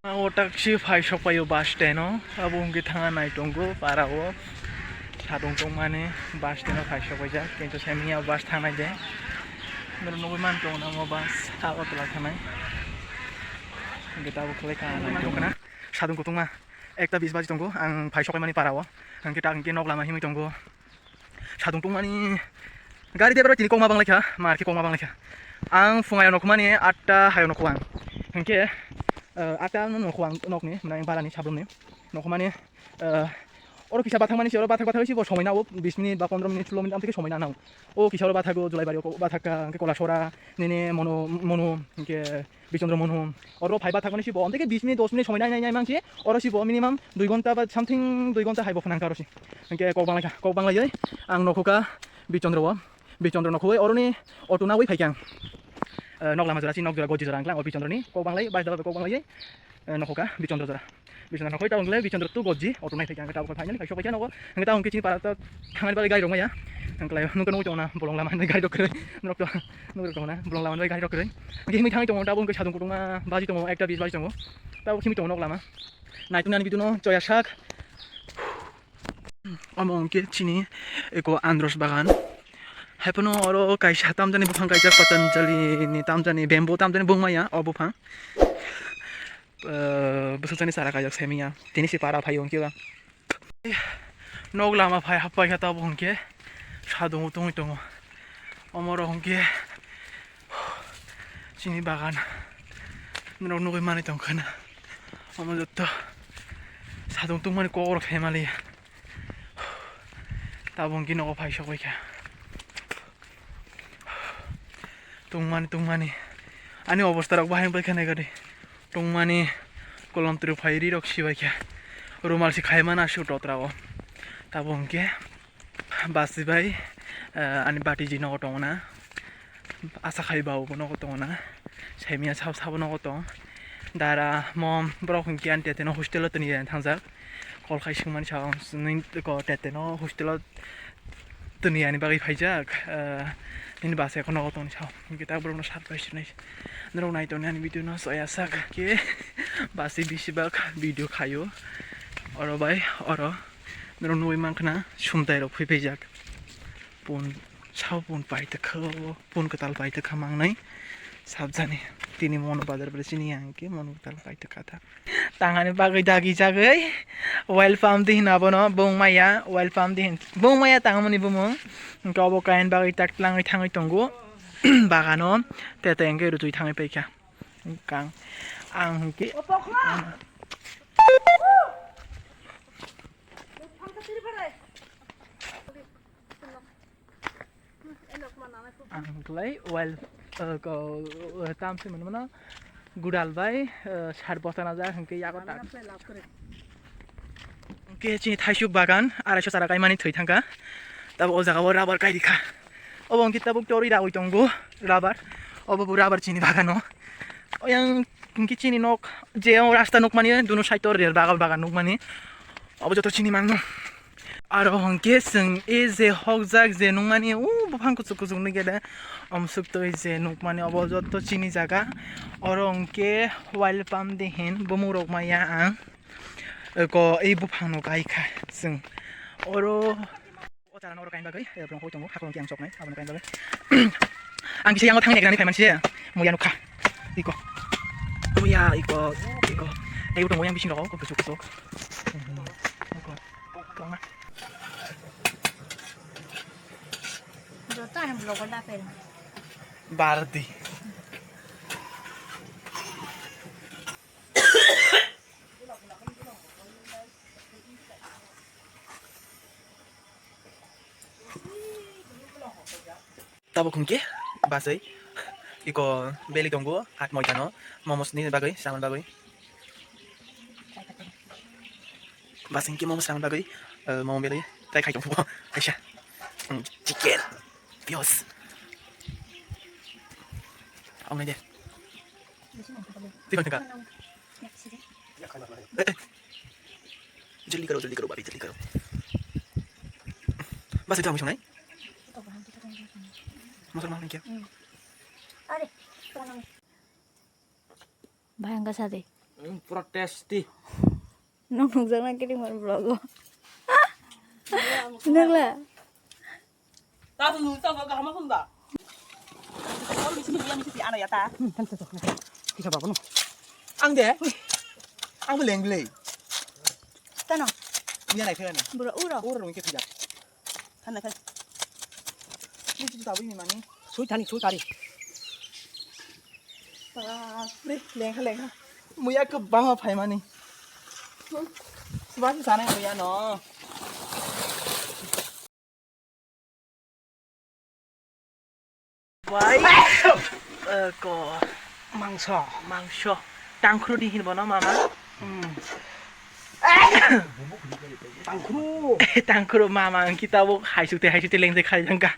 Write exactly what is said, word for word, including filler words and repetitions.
O taksi phai sokpaio bus stand o, abo hwnkhe thangna nai tongo para o. Sadung tongmani bus stand o phai sokpaijak, kintu semiya bus thangnai de. Norok nugwi man tongo na omo bus Agartala thangnai. Hwnkhe tabuk khlai ka nai tongkha na. Sadung kutungma ekta bis baji tongo, ang phai sokpaimani para o. Hwnkhe tak hwnkhe nok lama himwi tongo. Sadung tongmani gari driver bai tini kokma banglaikha, mar khe kokma banglaikha. Ang phung ayano nokmani atta hayo nokho ang. Hwnkhe, eh, atta no nokho ang nokni, mwnai barani sabrumni. Nokmani, eh, oro kisa bathakmani se oro bathak bathak se bo somoi nao bis minute ba pondro minute, sulo minute amtwi khe somoi nanao. O kisa oro bathago Julaibari o bathakka, hwnkhe Kolasora, nini Mono, Mono, hwnkhe Bichondro Mono, oro phaiba thangmani sibo, onteke bis minute, dos minute somoi nai, nai, nai mangsi, oro sibo minimum dui ghonta ba something dui ghonta haibo phunang karo si. Hwnkhe kok banglaikha, kok banglaiwi ang nokhuka Bichondro o, Bichondro nokhuwi oroni auto nawi phaikha ang. Eh, nok lama jora si, nok jora goji jora angklang o Bichondroni, kok banglai, bus daba kok banglaiwi, eh, nokhuka Bichondro jora. Bichondro nokhui ta ongle Bichondro tu goji, auto nai phaikha, hwnkhe tabuk finally phai sokpaikha nogo. Hwnkhe tabuk hwnkhe chini para ta thangani bagwi gari rok maya. Hwnkhe nai nukha nukwi tongo na bolong lama ni gari rok kwrwi. Norok to nukha tongo na bolong lama ni gari rok kwrwi. Hwnkhe himwi thangwi tongo tabuk hwnkhe sadung kutung ma baji tongo, ekta bis baji tongo. Tabuk himwi tongo nok lama. Naitung nani biduno choya sak. Omo hwnkhe chini eko andros bagan. Haiphano oro kaisa tamjani buphang kaijak Patanjali ni tamjani bamboo tamjani bung maya o buphang. Eh, bwswk jani chara kaijak semiya. Tini si para phaio hwnkhe ba. Nok lama phai happai kha tabuk hwnkhe sadungo tongwi tongo. Omorok hwnkhe chini bagan norok nugwi manwi tongkha na. Omo jotto sadung tungmani kokrok khe maliya. Tabuk hwnkhe nogo phai sokbaikha. Tungmani, tungmani. Ani obostha rok bahai wngbaikha naikha di. Tungmani kolom twrwk phai ri rok sibaikha. Rumal se khaimani aswk totra o. Tabuk hwnkhe basi bai, eh, ani batiji nogo tongo na. Asa khai babu bo nogo tongo na. Saimia sabo sabo nogo tongo. Dara mom borok hwnkhe ani tete no hostel o tini thang jak. Kol khai swngmani sa ang nini ko tete no hostel o tini ani bagwi phaijak, eh, nini basa ekho nogo tongni sao. Hwnkhe tak borokno surprise rwnai. Norok nai tongni ani video no soya sak khe basi bisi bak video khaio. Oro bai oro norok nugwi mankha na sumtai rok phai phaijak. Pun sao pun paitwkha o, pun kwtal paitwkha mangnai. Sabjani tini mono bazar bai chini yang khe mono kwtal paitwkha ta. Tangani bagwi dagi jagwi oil pump di hino abono bung maya oil pump di hin bung maya tangmani bumung. Hwnkhe obo kain bagwi tak tlangwi thangwi tongo bagano tete hwnkhe rutui thangwi paikha. Kang ang hwnkhe ang hwnkhe oil, eh, ko, eh, tam se mano mano gudal bai, eh, sar bosta na jak hwnkhe yago tak. Hwnkhe chini thaisuk bagan arai so chara kaimani thwi thangkha. Tabo o jaga o rubber kai rikha. Obo hwnkhe tabuk torwi rawi tongo rubber. Obo bo rubber chini bagano. Oyang hwnkhe chini nok je o rasta nukmani duno side o rel bagan bagan nukmani. Obo joto chini mangno. Aro hwnkhe chwng e je hokjak je nukmani o buphang kuchuk kuchuk nukya de. Amsuk toi je nukmani obo joto chini jaga. Oro hwnkhe oil pump de hin bumung rok maya ang. Eko e buphang no kaikha chwng. Oro o chara no oro kain bagwi, eh, borok hoi tongo, hakhe hwnkhe ang choknai, abono kain bagwi. Ang kisa yango thangni eknani phaimanse, muya nukha. Iko. Muya, iko, iko. Tei tongo yang bising rok, kuchuk kuchuk. Iko. Tongna. Joto ani vlog o da pel. Bardi. Tabuk hwnkhe basai iko beli tongo at moidano momos ni bagwi samani bagwi. Basai hwnkhe momos samani bagwi, eh, momo beli tei khai tongo kaisa. Hmm, chicken, pios. Ang nai de. Twi thangka. Eh, eh. Jaldi karo, jaldi karo, bhai, jaldi karo. Bas, itu kami sungai. Masuk mana kia? Are, kurang. Bayang ka sadi. Hmm, pura tasty. Nong nong jana kiri mar vlog. Nagla. Tahu tahu gak sama pun tak. Kalau di sini dia mesti anak ya ta. Kisa babu no. Ang de. Ang beleng beleng. Tano. Dia naik kira nih. Bura ura. Ura rong kira. Tanda kan. Ini tuh tabu ini mani. Sui tani sui tari. Bapre, lengkha lengkha. Muya kwbangma phaimani. Swbang sana muya no. Wai. Eh, ko. Mangso. Mangso. Tangkhro di hin bono mama. Hmm. Tangkhro. Tangkhro mama ang kita bo haisukte haisukte lengse khai jangka.